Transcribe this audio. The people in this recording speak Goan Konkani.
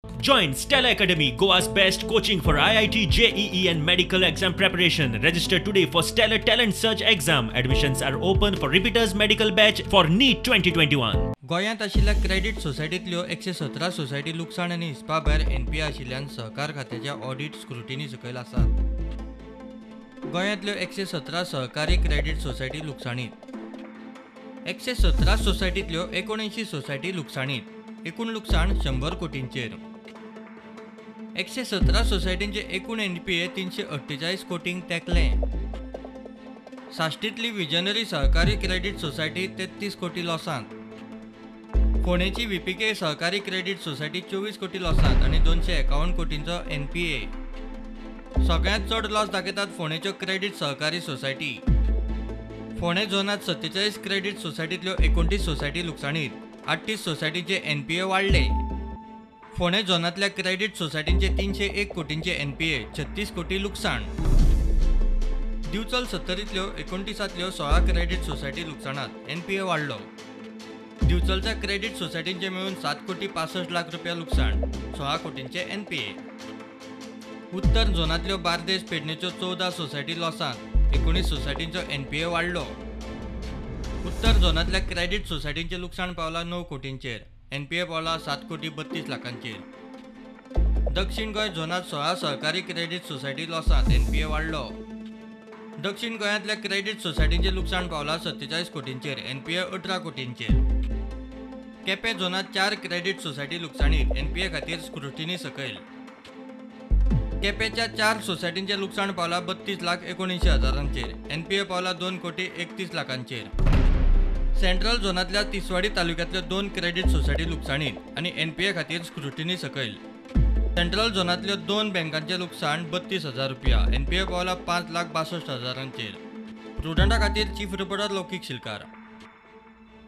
Join Stella Academy, Goa's best coaching for IIT, JEE and medical exam preparation. Register today for Stellar Talent Search exam. Admissions are open for repeaters medical batch for NEET 2021. गोंयांत आशिल्ल्या क्रेडीट सोसायटींतल्यो 117 सोसायटी लुकसाण आनी हिसपा भायर एनपीए आशिल्ल्यान सहकार खात्याच्या ऑडीट स्क्रुटिनी सकयल आसात. गोंयांतल्यो 117 सहकारी क्रेडीट सोसायटी लुकसाणीत. 117 सोसायटींतल्यो 79 सोसायटी लुकसाणीत. एकूण लुकसाण 100 कोटींचेर. 117 सोसायटींचे एकूण एनपीए 348 कोटींक तेंकलें. साश्टींतली विजनरी सहकारी क्रेडीट सोसायटी 33 कोटी लॉसांत. फोंडेची व्हीपीके सहकारी क्रेडीट सोसायटी 24 कोटी लॉसांत आनी 251 कोटींचो एनपीए. सगळ्यांत चड लॉस दाखयतात फोंडेच्यो क्रेडीट सहकारी सोसायटी. फोंडें झोनांत 47 क्रेडीट सोसायटींतल्यो 29 सोसायटी लुकसाणीत. 38 सोसायटींचे एनपीए वाडले. फोंडें झोनांतल्या क्रेडीट सोसायटींचे 301 कोटींचे एनपीए, 36 कोटी लुकसाण. दिवचल सत्तरींतल्यो 29 16 क्रेडीट सोसायटी लुकसाणांत, एनपीए वाडलो. दिवचलच्या क्रेडीट सोसायटींचे मेळून 7 कोटी 65 लाख रुपया लुकसाण, 16 कोटींचे एनपीए. उत्तर झोनांतल्यो बार्देस पेडणेच्यो 14 सोसायटी लॉसांत, 19 सोसायटींचो एनपीए वाडलो. उत्तर झोनांतल्या क्रेडीट सोसायटींचें लुकसाण पावला 9 कोटींचेर, एनपीए पावला 7 कोटी 32 लाखांचेर. दक्षिण गोंय झोनांत 16 सहकारी क्रेडीट सोसायटी लॉसांत, एनपीए वाडलो. दक्षिण गोंयांतल्या क्रेडीट सोसायटींचें लुकसाण पावला 47 कोटींचेर, एनपीए 18 कोटींचेर. केपें झोनांत 4 क्रेडीट सोसायटी लुकसाणीत, एनपीए खातीर स्क्रुटिनी सकयल. केपेंच्या 4 सोसायटींचें लुकसाण पावला 32 लाख 79 हजारांचेर, एनपीए पावला 2 कोटी 31 लाखांचेर. सेंट्रल झोनांतल्या तिसवाडी तालुक्यांतल्यो 2 क्रेडीट सोसायटी लुकसाणीत आनी एनपीए खातीर स्क्रुटिनी सकयल. सेंट्रल झोनांतल्यो 2 बँकांचें लुकसाण 32 हजार रुपया, एनपीए पावला 5 लाख 62 हजारांचेर. प्रुडंटा खातीर चीफ रिपोर्टर लौकीक शिलकार.